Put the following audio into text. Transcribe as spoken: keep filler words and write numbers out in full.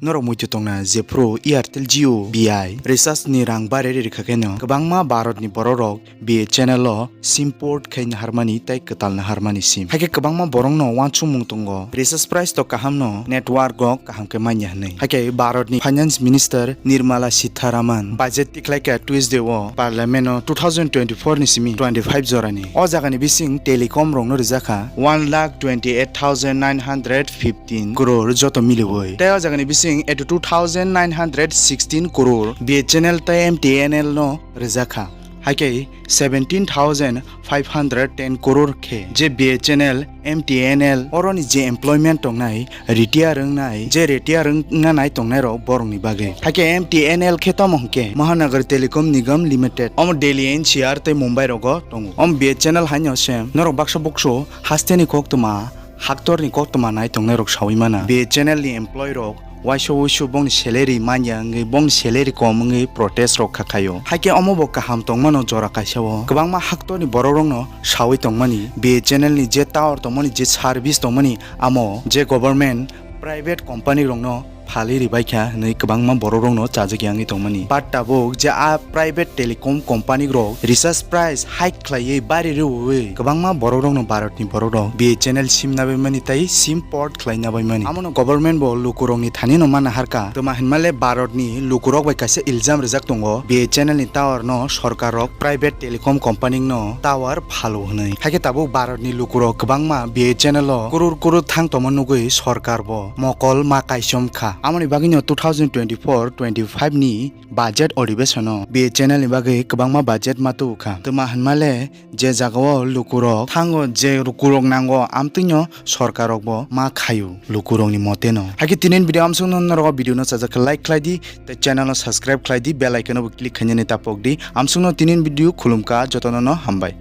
Norok muitu tongna jephru Airtel Jio B I recharge ni rang bare rikha kheno kwbangma Bharat ni borok rok B S N L o sim port khai naharmani tei kwtal naharmani sim. Haikhe kwbangma borokno uansukmung tongo, recharge price to kahamno, network o kaham khe manya hwnwi. Haikhe Bharat ni Finance Minister Nirmala Sitharaman budget tikhlaikha Tuesday o Parliament o two thousand twenty-four ni simi twenty-five jorani. O jagani bising telecom rokno rijakha one lakh twenty-eight thousand nine hundred fifteen crore joto miliwi. Tei o jagani bising eighty-two thousand nine hundred sixteen crore B S N L tei M T N L no rijakha. Haikhe seventeen thousand five hundred ten crore khe je B S N L, M T N L oroni je employment tongnai, retire wngnai, je retire wngna nai tongnai rok borokni bagwi. Haikhe M T N L khe tamo hwnkhe Mahanagar Telecom Nigam Limited. Omo Delhi N C R tei Mumbai rogo tongo. Omo B S N L haino se norok baksa buksu hasteni koktwma, haktorni koktwma nai tongnai rok sawi mana. B S N L ni employee rok waisa wuisu bongni salary manya wngwi, bongni salary kom wngwi protest rok kha khaio. Haikhe omo bo kaham tongmano jora kaisa o kwbangma haktorni borok rokno sawi tongmani B S N L ni je tower tongmani, je service tongmani, amo je government private company rokno phalwi ribaikha hwnwi kwbangma borok rokno chajak yangwi tongmani. But tabuk je a private telecom company rok recharge price hike khlaiwi bari rwui kwbangma borok rokno Bharat ni borok rok B S N L sim nabaimani tei sim port khlaina baimani. Amono government bo lukurokni thani no mana harkha. Twma hinmale Bharat ni lukurok bai kaisa iljam rijak tongo, B S N L ni tower no sorkar rok private telecom company no tower phalo hwnwi. Haikhe tabuk Bharat ni lukurok kwbangma B S N L o kurur kurur thang tongma nugwi sorkar bo mokol ma kaisom kha. Amoni bagwi no two thousand twenty-four twenty-five ni budget odibeshono B S N L ni bagwi kwbangma budget ma tubu kha. Twma hinmale je jagao lukurok thango, je lukurok nango, amtwino sorkarrokbo ma khaio lukurokni moteno. Haikhe tinin video amsukno norok video no chajak khe like khlai di, tei channel no subscribe khlai di, bell icon no bo click khainani tapok di. Amsukno tinin video khulumkha, jotono no hambai.